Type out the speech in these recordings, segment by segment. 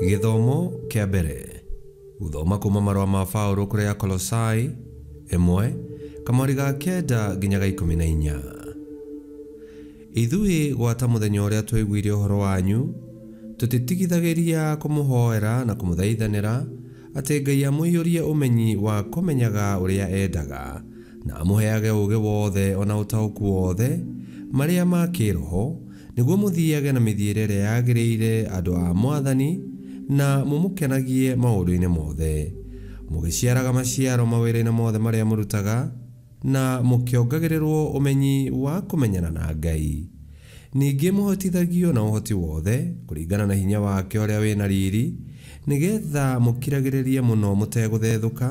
Gĩthomo kĩa mbere gũthoma kuma marũa ma Paũlũ kũrĩ Akolosai 1 kamwari ga 9 nginya ga 14. Ithuĩ gwata mũthenya ũrĩa twaiguire ũhoro wanyu tũtitigithagĩria kũmũhoera na kũmũthaithanĩra atĩ Ngai amũiyũrie ũmenyi wa kũmenyaga ũrĩa endaga na amũheage ũũgĩ wothe ona ũtaũku wothe marĩa ma kĩroho nĩguo mũthiage na mĩthiĩre ĩrĩa yagĩrĩire andũ a Mwathani na mũmũkenagie maũndũ-inĩ mothe, mũgĩciaraga maciaro mawĩra-inĩ mothe marĩa mũrutaga na mũkĩongagĩrĩrwo ũmenyi wa kũmenyana na Ngai. Ningĩ mũhotithagio na ũhoti wothe kũringana na hinya wake ũrĩa wĩna riri, nĩgetha mũkiragĩrĩrie mũno mũtegũthethũka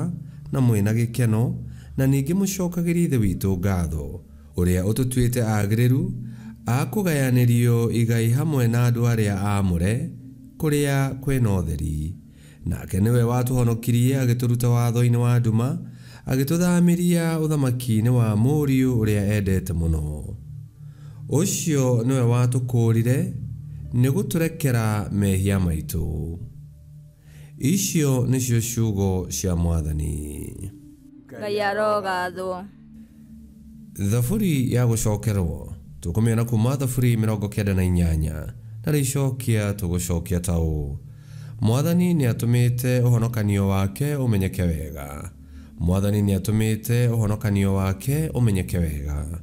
na mwĩna gĩkeno, na ningĩ mũcokagĩrie Ithe witũ ngatho ũrĩa ũtũtuĩte agĩrĩru a kũgayanĩrio igai hamwe na andũ arĩa aamũre kũrĩa kwĩna ũtheri. Nake nĩwe watũhonokirie agĩtũruta watho-inĩ wa nduma agĩtũthamĩria ũthamaki-inĩ wa Mũriũ ũrĩa endete mũno. Ũcio nĩwe watũkũũrire nĩ gũtũrekera mehia maitũ. Icio nĩcio ciugo cia Mwathani. Ngai arogathwo. Thaburi ya gũcokerwo tũkũmĩona kuma Thaburi 98 na rĩcokia tũgũcokia ta ũũ: Mwathani nĩatũmĩte ũhonokanio wake ũmenyeke wega. Mwathani nĩatũmĩte ũhonokanio wake ũmenyeke wega.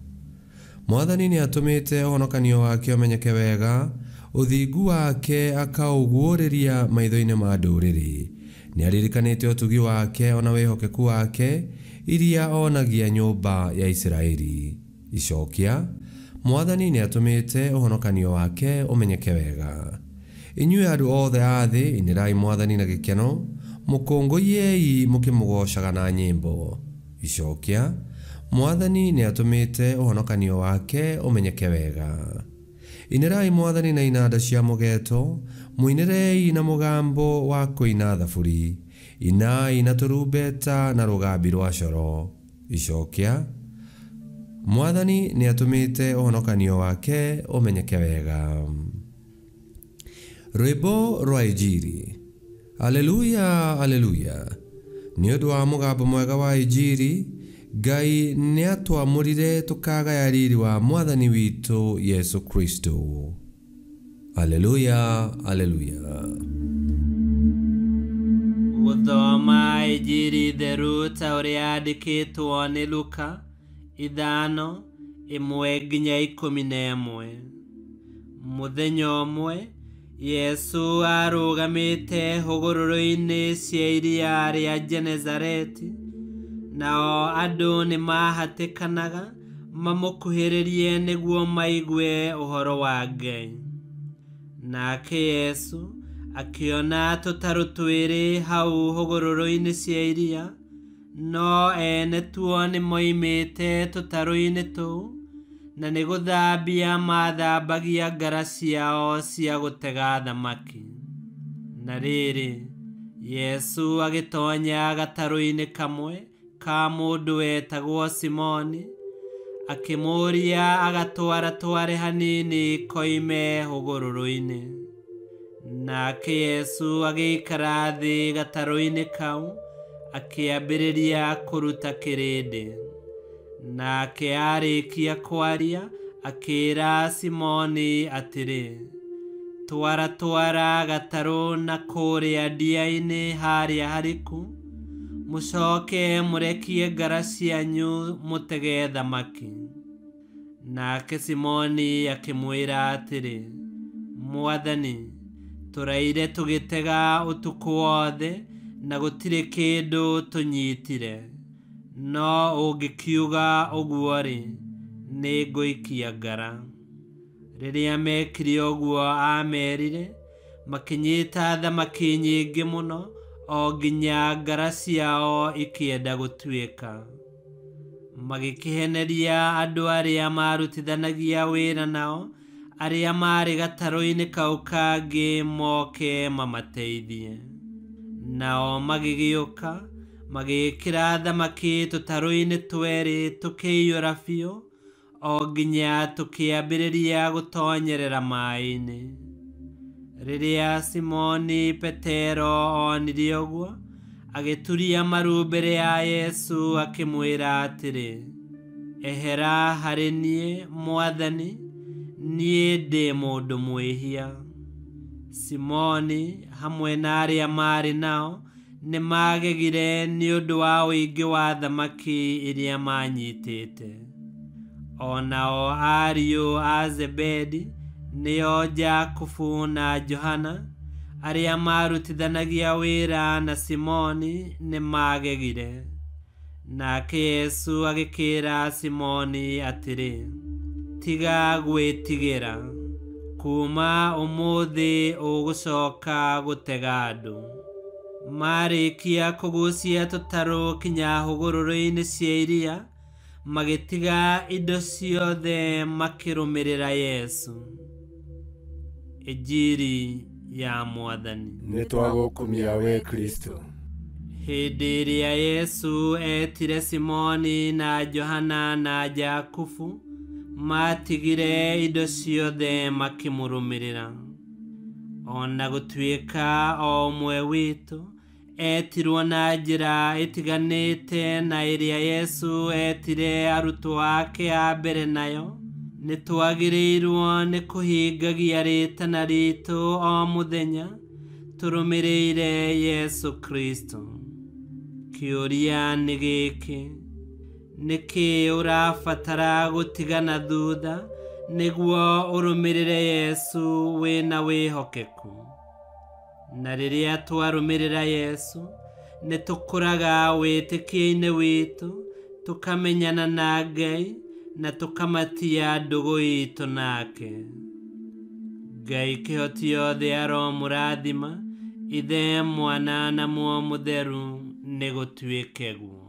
Mwathani nĩatũmĩte ũhonokanio wake ũmenyeke wega, ũthingu wake akaũguũrĩria maitho-inĩ ma ndũrĩrĩ. Nĩaririkanĩte ũtugi wake ona wĩhokeku wake iria onagia nyũmba ya Isiraeli. Icokia: Mwathani nĩatũmĩte ũhonokanio wake ũmenyeke wega. Inyuĩ andũ othe a thĩ, inĩrai Mwathani na gĩkeno, mũkũngũyei mũkĩmũgoocaga na nyĩmbo. Icokia: Mwathani nĩatũmĩte ũhonokanio wake ũmenyeke wega. Inĩrai Mwathani na inanda cia mũgeeto, mũinĩrei na mũgambo wa kũina thaburi, inai na tũrumbeta na rũgambi rwa coro. Icokia: Mwathani nĩatũmĩte ũhonokanio wake ũmenyeke wega. Rwĩmbo rwa Injiri. Aleluya, aleluya. Nĩ ũndũ wa mũgambo mwega wa Injiri, Ngai nĩatwamũrire tũkagaya riri wa Mwathani witũ Yesu Kristo. Aleluya, aleluya. Gũthoma Injiri theru ta ũrĩa yandĩkĩtwo nĩ Luka 5 1 nginya 11. Mũthenya ũmwe Yesu arũgamĩte hũgũrũrũ-inĩ cia iria rĩa Genesareti, nao andũ nĩmahatĩkanaga mamũkuhĩrĩrie nĩguo maigue ũhoro wa Ngai. Nake Yesu akĩona tũtarũ twĩrĩ hau hũgũrũrũ-inĩ cia iria, no ene tuo nĩmoimĩte tũtarũ-inĩ tũu, na nĩ gũthambia mathambagia ngara ciao cia gũtega thamaki. Na rĩrĩ, Yesu agĩtonya gatarũ-inĩ kamwe ka mũndũ wetagwo Simoni, akĩmũũria agatwaratware hanini koime hũgũrũrũ-inĩ. Nake Yesu agĩikara thĩ gatarũ-inĩ kau, akĩambĩrĩria kũruta kĩrĩndĩ. Nake aarĩkia kwaria, akĩĩra Simoni atĩrĩ, twaratwara gatarũ na kũrĩa ndia-inĩ harĩa hariku, mũcoke mũrekie ngara cianyu mũtege thamaki. Nake Simoni akĩmwĩra atĩrĩ, Mwathani, tũraire tũgĩtega ũtukũ wothe na gũtirĩ kĩndũ tũnyitire, no ũngĩkiuga ũguo-rĩ, nĩngũikia ngara. Rĩrĩa mekire ũguo aamerire, makĩnyita thamaki nyingĩ mũno o nginya ngara ciao ikĩenda gũtuĩka. Magĩkĩheneria andũ arĩa maarutithanagia wĩra nao, arĩa maarĩ gatarũ-inĩ kau kangĩ moke mamateithie. Nao magĩgĩũka, magĩĩkĩra thamaki tũtarũ-inĩ twerĩ tũkĩiyũra biũ, o nginya tũkĩambĩrĩria gũtonyerera maaĩ-inĩ. Rĩrĩa Simoni Petero onire ũguo, agĩturia maru mbere ya Yesu akĩmwĩra atĩrĩ, ehera harĩ niĩ, Mwathani, niĩ ndĩ mũndũ mwĩhia. Simoni hamwe na arĩa maarĩ nao nĩmagegire nĩ ũndũ wa ũingĩ wa thamaki iria maanyitĩte. O nao ariũ a Zebedi, nĩo Jakubu na Johana, arĩa maarutithanagia wĩra na Simoni, nĩmagegire. Nake Yesu agĩkĩĩra Simoni atĩrĩ, tiga gwĩtigĩra, kuuma ũmũthĩ ũgũcoka gũtega andũ. Marĩkia kũgucia tũtarũ kinya hũgũrũrũ-inĩ cia iria, magĩtiga indo ciothe makĩrũmĩrĩra Yesu. Injiri ya Mwathani. Nĩtwagũkumia we Kristo. Hĩndĩ ĩrĩa Yesu etire Simoni na Johana na Jakubu, matigire indo ciothe makĩmũrũmĩrĩra. Ona gũtuĩka o ũmwe witũ etirwo na njĩra ĩtiganĩte na ĩrĩa Yesu etire arutwo ake a mbere nayo, nĩtwagĩrĩirwo nĩ kũhingagia rĩtana ritũ o mũthenya tũrũmĩrĩire Yesu Kristo. Kĩũria nĩ gĩkĩ, nĩkĩ ũrabatara gũtigana thutha nĩguo ũrũmĩrĩre Yesu wĩna wĩhokeku? Na rĩrĩa twarũmĩrĩra Yesu, nĩtũkũraga wĩtĩkio-inĩ witũ, tũkamenyana na Ngai, na tũkamatia ndũgũ itũ nake. Ngai kĩhoti yothe aromũrathima, Ithe, Mwana na Muoyo Mũtheru, nĩgũtuĩke guo.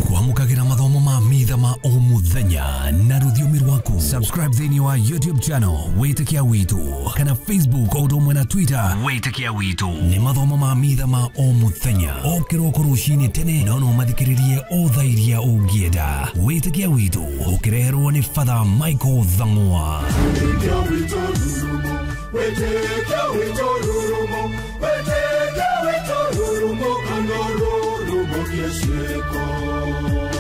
Kwamũkagĩra mathomo ma mitha ma o mũthenya na rũthiomi rwaku. Subscribe thĩinĩ wa YouTube channel Wĩtĩkia Witũ kana Facebook o ũndũ ũmwe na Twitter Wĩtĩkia Witũ. Nĩ mathomo ma mitha ma o mũthenya o kĩroko rũcinĩ tene, no no mathikĩrĩrie o thaa iria ũngĩenda. Wĩtĩkia Witũ ũkĩreherwo nĩ Father Michael Thang'wa. Wĩtĩkia witũ rurumo, wĩtĩkia witũ rurumo, kana rurumo kĩciĩko.